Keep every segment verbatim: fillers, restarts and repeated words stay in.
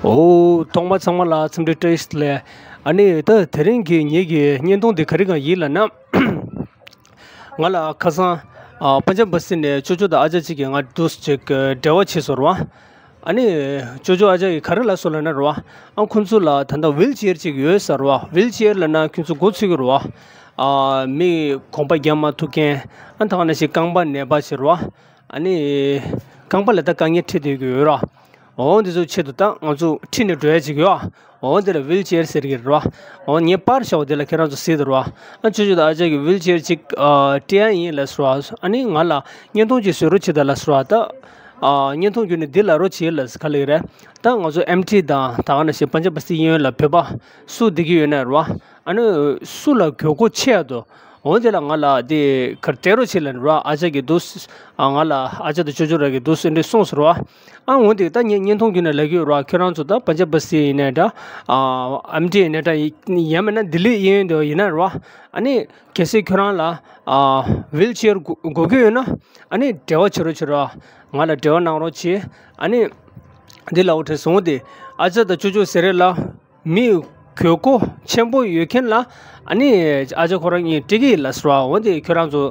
ཨོ། ཐོག་མ་ཚང་མ་ལ་འཚམས་འདྲི་བཀྲ་ཤིས་བདེ་ལེགས། ཨ་ནི་ད་དེ་རིང་གི་ངེད་ཀྱི་བརྙན་ཐུང་འདི་ག་རེ་གང་ཡིན་ལབ་ན། ང་ལ་ཁ་སང་ཨ་པན་ཇབ་བ་སི་ནས་ཅོ་ཅོ་དང་ཨ་ཅག་ཅིག་གིས་ང་འདུག་ཅིག་འབྲེལ་བ་བྱས་སོང་ར་བ། ཨ་ནི་ཅོ་ཅོ་ཨ་ཅག་གིས་ག་རེ་ལབ་སོང་ལབ་ན་ར་བ། ཨ་ཁོང་ཚོ་ལ་ད་ལྟ་ཝིལ་ཅེར་ཅིག་ཡོད་ཟེར་ར་བ། ཝིལ་ཅེར་ལབ་ན་ཁྱོད་ཚོ་མགོ་ཚོད་ཀྱི་ར་བ། ཨ་མི་གོམ་པ་རྒྱག་མ་ཐུབ་མཁན། ཨ་ད་ག་ནང་བཞིན་རྐང་པ་ནད་པ་ཟེར་ར་བ། ཨ་ནི་རྐང་པ་ལ་ད་དཀའ་ངལ་འཕྲད་བསྡད་ཀྱི་ཡོད་ར། འོ་འདི་ཚོའི་ཆེད་དུ་ད་ང་ཚོ་ཁྲིད་ནས་འགྲོ་ཡ་ཅིག་ཡོད། འོ་འདི་ལ་ཝིལ་ཅེར་ཟེར་གྱི་རེད་བ། འོ་ངས་པར་བཞག་པ་འདི་ལ་ཁྱེད་རང་ཚོ་གཟིགས་དང་ར། ཨ་ཅོ་ཅོ་དང་ཨ་ཅག་གིས་ཝིལ་ཅེར་ཅིག་ཨ་སྤྲད་ཡ་ཡིན་ལབ་སོང་བ། ཨ་ནི་ང་ལ་བརྙན་ཐུང་ཅིག་བཟོ་རོགས་བྱེད་དང་ལབ་སོང་བ། ད་ཨ་བརྙན་ཐུང་བརྒྱུད་ནས་འདི་ལབ་རོགས་བྱེད་ལབ་ག་ལབ་ཀྱི་རེད། ད་ང་ཚོ་ཨེམ་ཊི་དང་ད་ག་ནང་བཞིན་པན་ཇབ་བ་སི་གཡས་གཡོན་ལ་བོད་པ་སུ་བསྡད་ཀྱི་ཡོད་ན་ར། ཨ་ནི་སུ་ལ་དགོས་མཁོ་ཆེ་ཡ་འདུག་འོ་དེ་ལ་ང་ལ་དེ་གར་སྤྲད་རོགས་བྱེད་ལབ་ར། ཨ་ཅག་གིས་འདུག་ཨ་ང་ལ་ཨ་ཅག་དང་ཅོ་ཅོ་ར་གིས་འདུག་སེ་འདྲ་གསུངས་སོང་ར། ཨ་འོ་དེ་ད་ངས་བརྙན་ཐུང་བརྒྱུད་ནས་ལབ་ཀྱི་ཡོད་ར། ཁྱོད་རང་ཚོ་ད་པན་ཇབ་བ་སི་ཡིན་ནའི་འདྲ། ཨ་ཨེམ་ཊི་ཡིན་ནའི་འདྲ། ཡང་མིན་ན་ལྡི་ལི་གཡས་གཡོན་དུ་ཡིན་ན་ར། ཨ་ནི་གལ་སྲིད་ཁྱོད་རང་ལ་ཨ་ཝིལ་ཅེར་དགོས་དགོས་ཀྱི་ཡོད་ན། ཨ་ནི་འབྲེལ་བ་བྱེད་རོགས་བྱེད་ར། ང་ལ་འབྲེལ་བ་གནང་རོགས་བྱེད། ཨ་ནི་འདི་ལབ་དགོས་དྲན་སོང་། འོ་དེ་ཨ་ཅག་དང་ཅོ་ཅོ་ཟེར་རེད་ལ། མི་དགོས་མཁོ་ཆེན་པོ་ཡོད་མཁན་ལ། ཨ་ནི་ཨ་ཅག་ཁོ་རང་གཉིས་སྤྲད་ཀྱི་ཡིན་ལབ་སོང་ར། འོ་དེ་ཁྱོད་རང་ཚོ་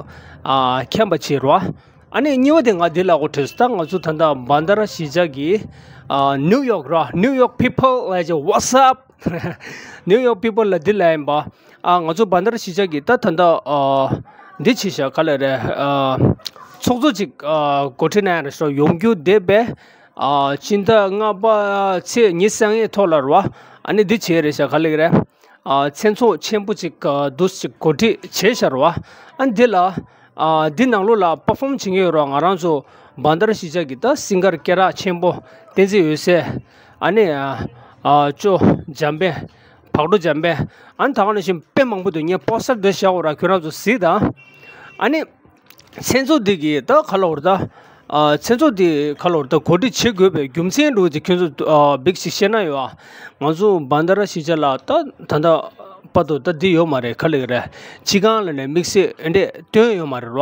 ཨ་མཁྱེན་པ་བྱེད་རོགས། ཨ་ནི་གཉིས་པ་དེ་ང་འདི་ལབ་དགོས་དྲན་སོང་། ད་ང་ཚོ་ད་ལྟ་བན་དར་གཞིས་ཆགས་ཀྱི་ཨ་ནིའུ་ཡོག་ར། ནིའུ་ཡོག་པི་པལ་ལབ་ཀྱི། What's up? ནིའུ་ཡོག་པི་པལ་ལ་འདི་ལབ་ཡིན་པ། ཨ་ང་ཚོ་བན་དར་གཞིས་ཆགས་ཀྱི་ད་ད་ལྟ་ཨ་འདི་བྱས་ཤག་ག་ལབ་རེད། ཨ་ཚོགས་གཙོ་ཅིག་ཨ་འགོ་ཁྲིད་གནང་ཡ་རེད་ཤག་ཡོང་རྒྱུ་བསྡད་པས། ཨ་སྤྱི་ཟླ་ལྔ་པ་ཚེས་ཉི་ཤུ་རྩ་ལྔའི་ཐོག་ལ་རེད་བ། ཨ་ནི་འདི་བྱས་རེད་ཤག་ག་ལབ་ཀྱི་རེད། ཨ་མཚན་ཚོགས་ཆེན་པོ་ཅིག་ཨ་འདུག་ཅིག་གོ་སྒྲིག་བྱས་ཤག་རེད་བ། ཨ་འདི་ལ་ཨ་འདི་ནང་ལོགས་ལ་པར་ཕོམ་བྱེད་མཁན་ཡོད་རེད་བ། ང་རང་ཚོ་བན་དར་གཞིས་ཆགས་ཀྱི་ད་སིང་གར་སྐད་གྲགས་ཆེན་པོ་བསྟན་འཛིན་འོད་ཟེར། ཨ་ནི་ཨ་ཅོ་འཇམ་དཔལ། བག་གྲོ་འཇམ་དཔལ། ཨ་ནི་ད་ག་ནང་བཞིན་དཔེ་མང་པོ་འདུག་ངས་པོ་སི་ཊར་འདི་བཞག་ཡོད་ར། ཁྱོད་རང་ཚོ་གཟིགས་དང་། ཨ་ནི་མཚན་ཚོགས་འདི་གི་ད་ག་ལབ་དགོས་རེད་ད། ཨ་མཚན་ཚོགས་འདི་ག་ལབ་དགོས་རེད་ད། གོ་སྒྲིག་བྱེད་དགོས་པའི་རྒྱུ་མཚན་འདྲ་བོ་ཅིག་ཁྱོད་ཚོ་ཨ་འབིགས་ཤིག་བཤད་ན་ཡོད་ཨ། ང་ཚོ་བན་དར་གཞིས་ཆགས་ལ་ད་ད་ལྟ་བར་དུ་ད་འདི་ཡོད་མ་རེད། ག་ལབ་ཀྱི་རེད། སྤྱི་ཁང་ལ་ནས་དམིགས་བསལ་འདི་འདྲས་བཏོན་ཡོད་མ་རེད་ར།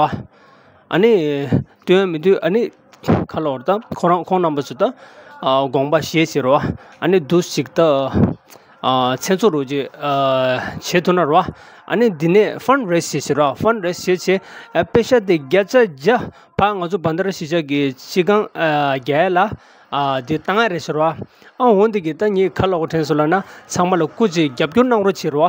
ཨ་ནི་བཏོན་མི་འདུག་ཨ་ནི་ག་ལབ་དགོས་རེད་ད། ཁོ་རང་ཁོང་རྣམ་པ་ཚོ་ད་ཨ་དགོངས་པ་བཞེས་བྱས་ར། ཨ་ནི་འདུག་ཅིག་ད་ཨ་མཚན་ཚོགས་རོགས་ཅིག་ཨ་བྱེད་ཐུབ་ན་ར། ཨ་ནི་འདི་ནས་ཕན་རེ་སི་བྱས་བྱས་ར། ཕན་རེ་སི་བྱས་བྱས་ཨ་པེ་ཤ་དེ་བརྒྱ་ཆ་བརྒྱ་ཕར་ང་ཚོ་བན་དར་གཞིས་ཆགས་ཀྱི་སྤྱི་ཁང་ཨ་རྒྱ་ཡལ་ལ་ཨ་དེ་བཏང་ཡ་རེད་བྱས་ར། ཨ་འོ་འདི་གི་ད་ངས་ག་ལབ་དགོས་དྲན་སོང་ལབ་ན། ཚང་མ་ལ་སྐུ་མཁྱེན་རྒྱབ་སྐྱོར་གནང་རོགས་བྱེད་ར།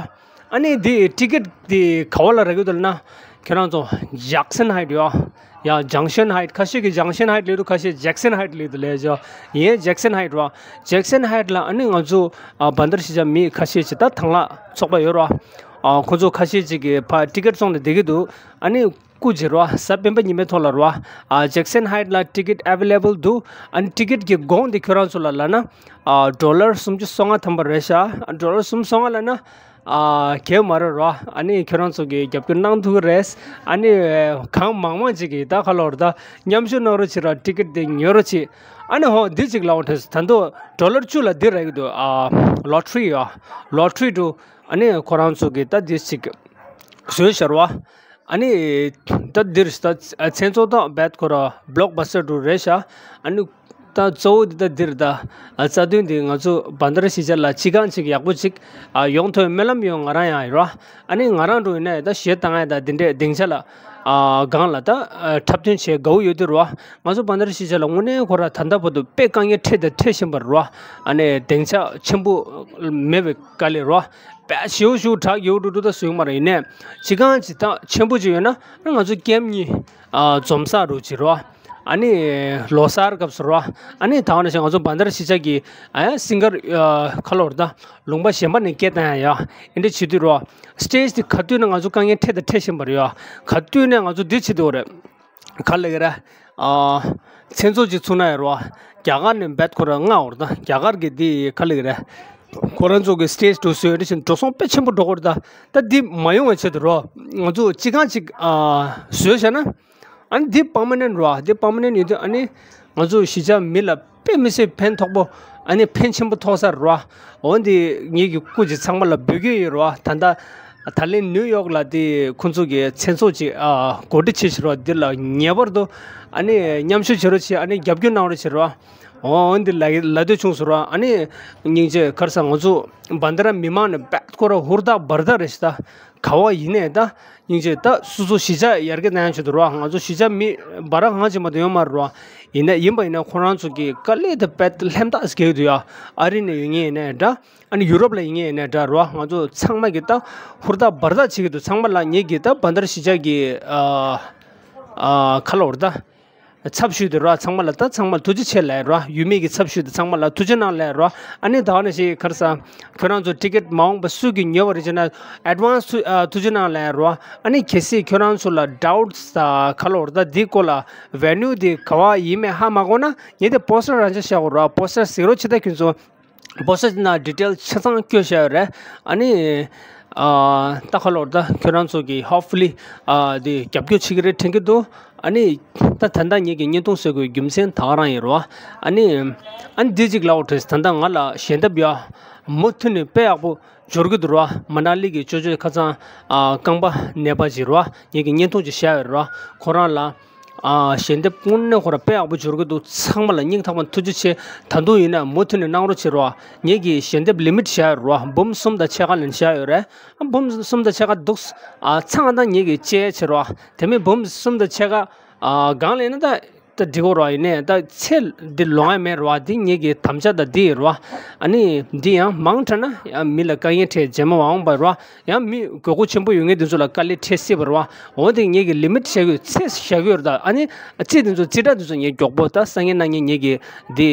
ཨ་ནི་འདི་ཊི་ཀེ་ཊི་འདི་ག་བ་ལ་རག་གི་འདུག་ལབ་ན། ཁྱེད་རང་ཚོ་ཇེག་སན་ཧའེ་ཊི་ཡོད། ཡ་ཇང་ཤན་ཧའེ་ཊི། ཁ་ཤས་ཀྱིས་ཇང་ཤན་ཧའེ་ཊི་ལབ་འདུག་ཁ་ཤས་ཇེག་སན་ཧའེ་ཊི་ལབ་འདུག་ལབ་ཤག་ཡིན་ཇེག་སན་ཧའེ་ཊི་ར། ཇེག་སན་ཧའེ་ཊི་ལ་ཨ་ནི་ང་ཚོ་ཨ་བན་དར་གཞིས་ཆགས་མི་ཁ་ཤས་ཅིག་ད་དང་བླངས་ཚོགས་པ་ཡོད་ར། ཨ་ཁོ་ཚོ་ཁ་ཤས་ཅིག་གིས་ཕར་ཊི་ཀེ་ཊི་བཙོང་ནས་བསྡད་ཀྱི་འདུག་ཨ་ནི་སྐུ་མཁྱེན་ར། གཟའ་སྤེན་པ་ཉི་མའི་ཐོག་ལ་ར། ཨ་ཇེག་སན་ཧའེ་ཊི་ལ་ཊི་ཀེ་ཊི་ཨ་བེ་ལེ་བལ་འདུག་ཨ་ནི་ཊི་ཀེ་ཊི་གི་གོང་དེ་ཁྱོད་རང་ཚོ་ལ་ལབ་ན་ཨ་ཌོ་ལར་སུམ་ཅུ་སོ་ལྔ་ཐམ་པ་རེད་ཤག་ཌོ་ལར་སུམ་ཅུ་སོ་ལྔ་ལབ་ན། ཨ་གལ་མ་རེད་ར། ཨ་ནི་ཁྱོད་རང་ཚོ་གིས་རྒྱབ་སྐྱོར་གནང་ཐུབ་ཀྱི་རེད། ཨ་ནི་གང་མང་མང་ཅིག་གིས་ད་ག་ལབ་དགོས་རེད་ད། མཉམ་ཞུགས་གནང་རོགས་བྱེད་ར། ཊི་ཀེ་ཊི་དེ་ཉོ་རོགས་བྱེད། ཨ་ནི་ཧོ་འདི་ཅིག་ལབ་དགོས་དྲན་སོང་། ད་དུང་ཌོ་ལར་བཅུ་ལ་འདི་རག་གི་འདུག་ཨ་ལོ་ཊ་རི་ཡ། ལོ་ཊ་རི་འདུག་ཨ་ནི་ཁོ་རང་ཚོ་གིས་ད་འདི་ཅིག་བཟོས་བཞག་ར། ཨ་ནི་ད་འདིར་ད་མཚན་ཚོགས་དང་རྦད་ཁོ་ར་བློག་བ་སི་ཊར་འདྲ་རེད་ཤག་ཨ་ནི་ད་གཙོ་བོ་འདི་ད་འདིར་ད་ཨ་རྩ་དོན་འདི་ང་ཚོ་བན་དར་གཞིས་ཆགས་ལ་སྤྱི་ཁང་ཅིག་ཡག་པོ་ཅིག་ཨ་ཡོང་ཐུབ་སྨོན་ལམ་ཡོད། ང་རང་ཡང་ཡོད་ར། ཨ་ནི་ང་རང་འདྲ་ཡིན་ན་ད་གཞས་བཏང་ཡ་ད་འདི་འདྲའི་སྡིངས་ཆ་ལ་ཨ་སྒང་ལ་ད་ཨ་འཁྲབ་སྟོན་བྱེད་དགའ་བོ་ཡོད་དུས་ར། ང་ཚོ་བན་དར་གཞིས་ཆགས་ལ་དངོས་གནས་ཁོ་ར་ད་ལྟ་བར་དུ་དཔེ་དཀའ་ངལ་འཕྲད་དང་འཕྲད་བཞིན་པ་ར། ཨ་ནི་སྡིངས་ཆ་ཆེན་པོ་མེད་པའི་དཀའ་ལས་ར། དཔེ་ཞེ་པོ་ཞེ་པོ་དྲག་ཡོད་འགྲོ་འགྲོ་ད་བཟོས་མ་རེད། ཡིན་ནའི་སྤྱི་ཁང་ཅིག་ད་ཆེན་པོ་ཅིག་ཡོད་ན་ང་ཚོ་ཀེམ་གཉིས་ཨ་འཛོམས་ས་རུ་ཅིག་རོ། ཨ་ནི་ལོ་གསར་སྐབས་སུ་རོ། ཨ་ནི་ད་ག་ནང་བཞིན་ང་ཚོ་བན་དར་གཞིས་ཆགས་ཀྱི་ཨ་ཡ་སིང་གར་ཨ་ག་ལབ་དགོས་རེད་ད། ལུང་པ་གཞན་པ་ནས་སྐད་བཏང་ཡ་ཡ་ཨེ་འདྲ་བྱེད་དུས་རོ། སི་ཊེ་ཇི་དེ་ག་དུས་ནས་ང་ཚོ་དཀའ་ངལ་འཕྲད་དང་འཕྲད་བཞིན་པ་རེད་ཡ། ག་དུས་ནས་ང་ཚོ་འདི་བྱེད་དུས་རེད། ག་ལབ་ཀྱི་རེད། ཨ་མཚན་ཚོགས་ཅིག་ཚུགས་ན་ཡ་རོ། རྒྱ་གར་ནས་རྦད་ཁོ་རང་མངགས་ཡོད་རེད་ད། རྒྱ་གར་གྱི་འདི་ག་ལབ་ཀྱི་རེད། ཁོ་རང་ཚོ་གི་སི་ཊེ་ཇི་འདྲ་བཟོས་ཡོད་དེ་བཞིན་འགྲོ་སོང་དཔེ་ཆེན་པོ་འགྲོ་གི་རེད་ད། ད་འདི་མ་ཡོང་བའི་ཆེད་དུ་རོ། ང་ཚོ་སྤྱི་ཁང་ཅིག་ཨ་བཟོས་བཞག་ན། ཨ་ནི་འདི་པར་མ་ནེན་རོ། འདི་པར་མ་ནེན་ཡོད་དུས་ཨ་ནི་ང་ཚོ་གཞིས་ཆགས་མི་ལ་དཔེ་མི་སྲིད་ཕན་ཐོགས་པོ། ཨ་ནི་ཕན་ཆེན་པོ་ཐོགས་ས་རོ། འོ་འདི་ངེད་ཀྱི་སྐུ་མཁྱེན་ཚང་མ་ལ་འབོད་སྐུལ་ཡོད་རོ། ད་ལྟ་ད་ལན་ནིའུ་ཡོག་ལ་དེ་ཁོང་ཚོ་གི་མཚན་ཚོགས་ཅིག་ཨ་གོ་སྒྲིག་བྱེད་བཞིན་རོ། འདི་ལ་ངེས་པར་དུ་ཨ་ནི་མཉམ་ཞུགས་བྱེད་རོགས་བྱེད། ཨ་ནི་རྒྱབ་སྐྱོར་གནང་རོགས་བྱེད་རོ། འོ་འདི་ལ་ལ་དུས་བྱུང་ཟེར་བ། ཨ་ནི་སྙིང་རྗེ། ག་རེ་ཟེར། ང་ཚོ་བན་དྷ་ར་མི་མང་ནི་བད་ཁོ་ར་ཧུར་ཐག་འབར་ཐག་རེད་ཤག་ད། ག་བ་ཡིན་ནའི་ད་སྙིང་རྗེ། ད་སོ་སོ་གཞིས་ཆགས་ཡར་རྒྱས་གནང་ཡག་ཆེད་དུ་རེད་བ། ང་ཚོ་གཞིས་ཆགས་མི་བར་གང་ཅིག་མ་གཏོགས་ཡོད་མ་རེད་བ། ཡིན་ན་ཡིན་པ་ཡིན་ན་ཁོ་རང་ཚོ་གིས་དཀའ་ལས་དེ་དཔེ་ལྷན་ཐག་ཆོད་ཀྱི་འདུག་ཡ། ཨ་རི་ནས་ཡོང་མཁན་ཡིན་ནའི་འདྲ། ཨ་ནི་ཡུ་རོབ་ལ་ཡོང་མཁན་ཡིན་ནའི་འདྲ་རེད་བ། ང་ཚོ་ཚང་མ་གིས་ད་ཧུར་ཐག་འབར་ཐག་བྱེད་ཀྱི་འདུག། ཚང་མ་ལ་ངེད་ཀྱིས་ད་བན་དྷ་ར་གཞིས་ཆགས་ཀྱི་ཨ་ཨ་ཁ་ལོ་རེད་ད། ཚབ་ཞུས་ཏེ་རོ། ཚང་མ་ལ་ད་ཚང་མ་ལ་ཐུགས་རྗེ་ཆེ་ལབ་རོ། ཡུལ་མི་གི་ཚབ་ཞུས་ཏེ་ཚང་མ་ལ་ཐུགས་རྗེ་གནང་ལབ་རོ། ཨ་ནི་ད་ནི་ཞིག་ག་རེ་ཟེར། ཁྱོད་རང་ཚོ་ཊི་ཀེ་ཊི་མ་འོངས་པ་སུ་གིས་ཉོས་པ་རེད་ཅེ་ན་ཨེ་ཌི་ཝན་སི་ཐུགས་ཨ་ཐུགས་རྗེ་གནང་ལབ་རོ། ཨ་ནི་གལ་སྲིད་ཁྱོད་རང་ཚོ་ལ་ཌའུ་ཊི་ད་ག་ལོ་རེད་ད། འདི་སྐོར་ལ་ཝེ་ནིའུ་འདི་ག་བ་ཡིན་མིན་ཧ་མ་གོ་ན་ངས་དེ་པོ་སི་ཊར་རང་ཆ་བཞག་གོ་རོ། པོ་སི་ཊར་གཟིགས་རོགས་བྱེད་ད་ཁྱོད་ཚོ། པོ་སི་ཊར་ནང་ཌི་ཊེལ་ཆ་ཚང་བཀོད་བཞག་ཡོད་རེད། ཨ་ནི་ཨ་ད་ག་ལོ་རེད་ད། ཁྱོད་རང་ཚོ་གིས་ཧོབ་ཕུ་ལི་ཨ་དེ་རྒྱབ་སྐྱོར་བྱེད་ཀྱི་རེད་དྲན་གྱི་འདུག། ཨ་ནི་ད་ད་ལྟ་ངེད་ཀྱི་བརྙན་ཐུང་བཟོ་དགོས་རྒྱུ་མཚན་ད་ག་རང་ཡིན་རོ། ཨ་ནི་ཨ་ནི་འདི་གཅིག་ལབ་དགོས་རེད། ད་ལྟ་ང་ལ་ཞལ་འདེབས་ཡ་མུ་མཐུད་ནས་དཔེ་ཡག་པོ་འབྱོར་གྱི་འདུག་རོ། མ་ན་ལི་གི་ཅོ་ཅོ་ཁ་སང་ཨ་རྐང་པ་ནད་པ་ཅིག་རོ། ངེད་ཀྱི་བརྙན་ཐུང་ཅིག་བཞག་ཡོད་རོ། ཁོ་རང་ལ་ཨ་ཞལ་འདེབས་དངོས་གནས་ཁོ་རང་དཔེ་ཡག་པོ་འབྱོར་གྱི་འདུག། ཚང་མ་ལ་སྙིང་ཐག་པ་ནས་ཐུགས་རྗེ་ཆེ། ད་དུང་ཡིན་ན་མུ་མཐུད་ནས་གནང་རོགས་བྱེད་རོ། ངེད་ཀྱི་ཞལ་འདེབས་ལི་མིཊ་བཞག་ཡོད་རོ། འབུམ་གསུམ་དང་ཕྱེད་ཀ་ལེན་བཞག་ཡོད་རེད། ཨ་འབུམ་གསུམ་དང་ཕྱེད་ཀ་འདུག། ཨ་ཚང་ད་ངེད་ཀྱིས་བཅད་བྱེད་རོ། དེ་མིན་འབུམ་གསུམ་དང་ཕྱེད་ཀ་ཨ་གང་ལེན་ན་ད། ད་འགྲིག་གོ་རོ། ཡིན་ནའི་ད་ཚེ་འདི་ལོང་ཡ་མེད་རོ། འདི་ངེད་ཀྱི་དམ་བཅའ་ད་འདི་ཡིན་རོ། ཨ་ནི་འདི་ཡང་མང་དྲགས་ན་ཡང་མི་ལ་དཀའ་ངལ་འཕྲད། རྗེས་མ་མ་འོངས་པར་རོ། ཡང་མི་དགོས་མཁོ་ཆེན་པོ་ཡོད་མཁན་འདི་ཚོ་ལ་དཀའ་ལས་འཕྲད་སྲིད་པ་རོ། འོ་དེ་ངེད་ཀྱི་ལི་མིཊ་བཞག་གི་ཡོད། ཚད་བཞག་གི་ཡོད་རེད་ད། ཨ་ནི་རྩིས་འདི་ཚོ་རྩིས་ཁྲ་འདི་ཚོ་ངས་མགྱོགས་པོ་ད་སང་ཉིན་གནངས་ཉིན་ངེད་ཀྱི་འདི་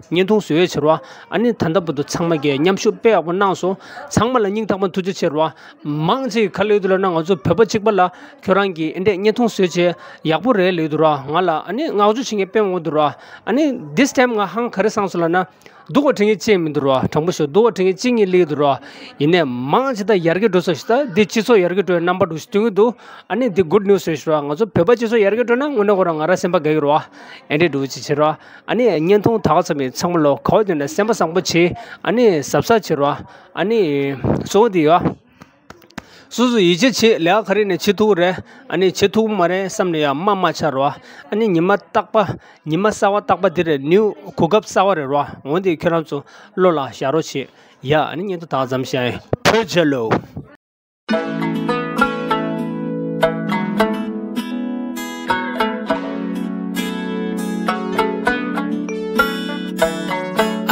བརྙན་ཐུང་བཟོ་ཡས་བྱེད་རོ། ཨ་ནི་ད་ལྟ་བར་དུ་ཚང་མ་གིས་མཉམ་ཞུགས་དཔེ་ཡག་པོ་གནང་སོང་། ཚང་མ་ལ་སྙིང་ཐག་པ་ཐུགས་རྗེ་ཆེ་རོ། མང་ཆེ་ག་ལབ་ཡོད་འདུག་ལབ་ན། ང་ཚོ་བོད་པ་གཅིག་པ་ལ་ཁྱོད་རང་གིས་འདི་འདྲས་བརྙན་ཐུང་བཟོས་བྱས་ཡག་པོ་རེད་ལབ་ཡོད་འདུག་ར། ང་ལ་ཨ་ནི་བསྔགས་བརྗོད་བྱེད་མཁན་དཔེ་མང་པོ་འདུག་ར། ཨ་ནི་this time ང་ཧང་ག་རེ་སངས་སོང་ལབ་ན། སྡུག་པ་དྲན་མཁན་གཅིག་མི་འདུག་ར། དྲང་པོ་ཞུ། སྡུག་པ་དྲན་མཁན་གཅིག་གཉིས་སླེབས་འདུག་ར། ཡིན་ནའི་མང་ཆེ་ད་ཡར་རྒྱས་འགྲོ་ས་ཞིག་ད་འདི་སྤྱི་ཚོགས་ཡར་རྒྱས་འགྲོ་བའི་རྣམ་པ་འདུག་ཞིག་སྟོན་གྱི་འདུག། ཨ་ནི་འདི་good news རེད་ཞུ་ར། ང་ཚོ་བོད་པ་སྤྱི་ཚོགས་ཡར་རྒྱས་འགྲོ་ན་དངོས་གནས་ཁོ་རང་ང་རང་སེམས་པ་དགའ་གི་ར། ཨེ་འདྲས་འདྲ་བོ་ཅིག་བྱེད་ར། ཨ་ནི་བརྙན་ཐུང་ད་ག་ཙམ་ཡིན། ཚང་མ་ལོ་ག་བ་དོན་ན་སེམས་པ་བཟང་པོ་བྱེད། ཨ་ནི་གཟབ་གཟབ་བྱེད་ར། ཨ་ནི་གཙོ་བོ་འདི་ཡོད། སོ་སོ་ཡིད་ཆེས་བྱེད། ལས་ཀ་ག་རེ་ནས་བྱེད་ཐུབ་ཀྱི་རེད། ཨ་ནི་བྱེད་ཐུབ་ཀྱི་མ་རེད་བསམ་ནས་ཡང་མ་མ་ཆགས་རོགས། ཨ་ནི་ཉི་མ་རྟག་པ་ཉི་མ་གསར་པ་རྟག་པ་འདི་རེད། new གོ་སྐབས་གསར་པ་རེད་རོགས། འོན་ཏེ་ཁྱོད་རང་ཚོ་བློ་ལ་བཞག་རོགས་བྱེད་ཡ། ཨ་ནི་བརྙན་ཐུང་ད་ག་ཙམ་བཞག་ཡིན། བོད་རྒྱལ་ལོ།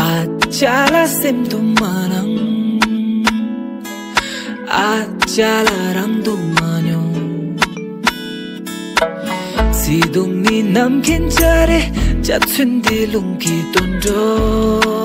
ཨ་ཅག་ལ་སེམས་དུ་མ་སྣང་། ཨ་ཅག་ལ་རང་དུ་མ་མྱོང་། བརྩེ་དུང་ནི་ནམ་མཁའི་འཇའ་རེད། འཇའ་ཚོན་འདི་རླུང་གིས་བཏོན་འགྲོ།